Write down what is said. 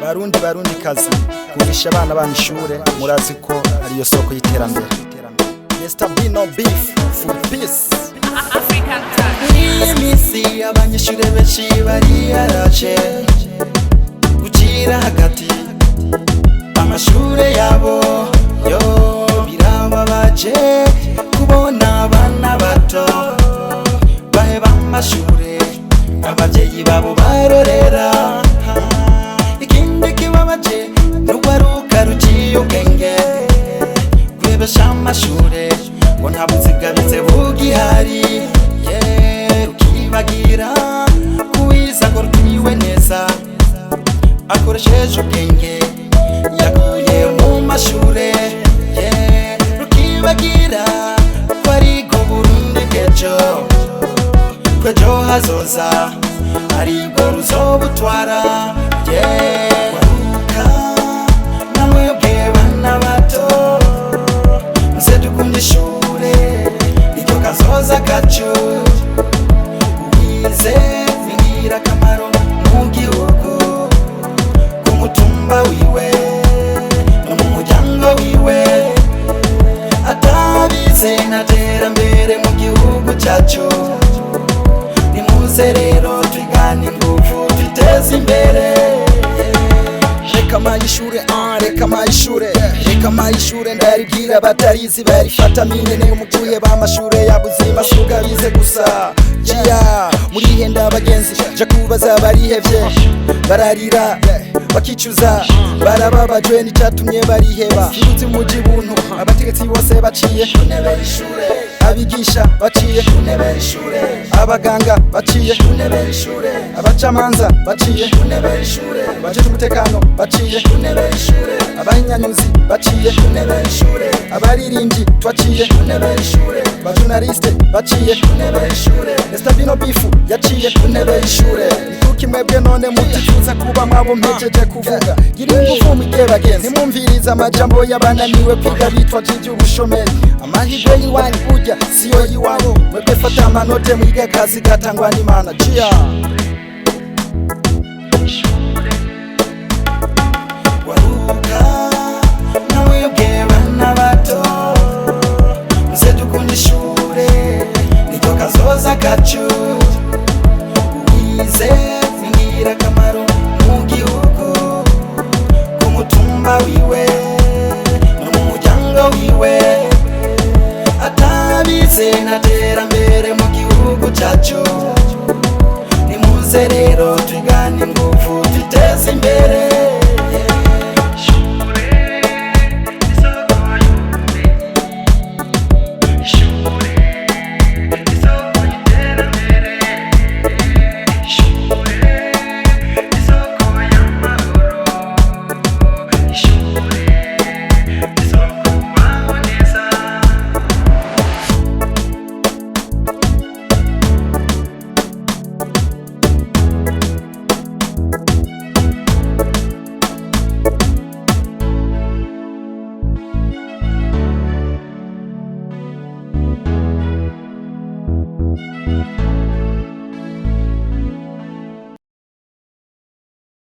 Barundi, Barundi kazi, kundisha abana banyu ishure, murazi ko ariyo soko y'iterambere. Mr. B, no beef for peace. African Touch. Iyi minsi abanyeshure benshi bariyaraje gucira hagati amashure yabo. Yo, birababaje kubona abana bato baheba amashure, abavyeyi babo barorera. Ikindi kibabaje n'urwaruka ruciye ubwenge kwebesha amashure ngo nta buzigabize bugihari. Yeah, rukibagira kuwiza ngo rwiwe neza akoresheje ubwenge yakuye mu mashure. Yeah, rukibagira ko ariko Burundi bw'ejo, kwejo hazoza aribwo ruzobutwara. Yeah, waruka namwebwe bana bato, muze dukunde ishure, iryo kazoza kacu. Uwize ni ingirakamaro mu gihugu, ku mutumba wiwe no mu muryango wiwe. Atabize nta terambere mu gihugu cyacu. Nimuze rero twigane ingufu, twiteze imbere. Reka mayishure, ah, reka mayishure, reka mayishure, ndaribwira batarizi barifata mine umucuye b'amashure ya buzima suga bize gusa. Jia murihenda abagenzi, ja kubaza barihevye, bararira bakicuza, barababajwe n'icatumye bariheba. Uzi muji buntu abategetsi bose baciye ku ntebe y'ishure, abigisha baciye ku ntebe y'ishure, abaganga baciye ku ntebe y'ishure, abacamanza baciye ku ntebe y'ishure, abajejwe umutekano baciye ku ntebe y'ishure, abahinyanyuzi baciye ku ntebe y'ishure, abaririmbyi twaciye ku ntebe y'ishure, abajournaliste baciye ku ntebe y'ishure. Estabino Bifu yaciye ku ntebe y'ishure. Nikuki mwebwe none mutifuza kuba mwabo mpejeje kuvuga? Gira ingufu mwige bagenzi, ntimwumvirize amajambo y'abananiwe kwiga bitwaje iby'ubushomeri. Amahirwe y'iwanyu burya siyo y'iwabo. Mwebwe fata amanote mwige, akazi gatangwa n'Imana. Jia.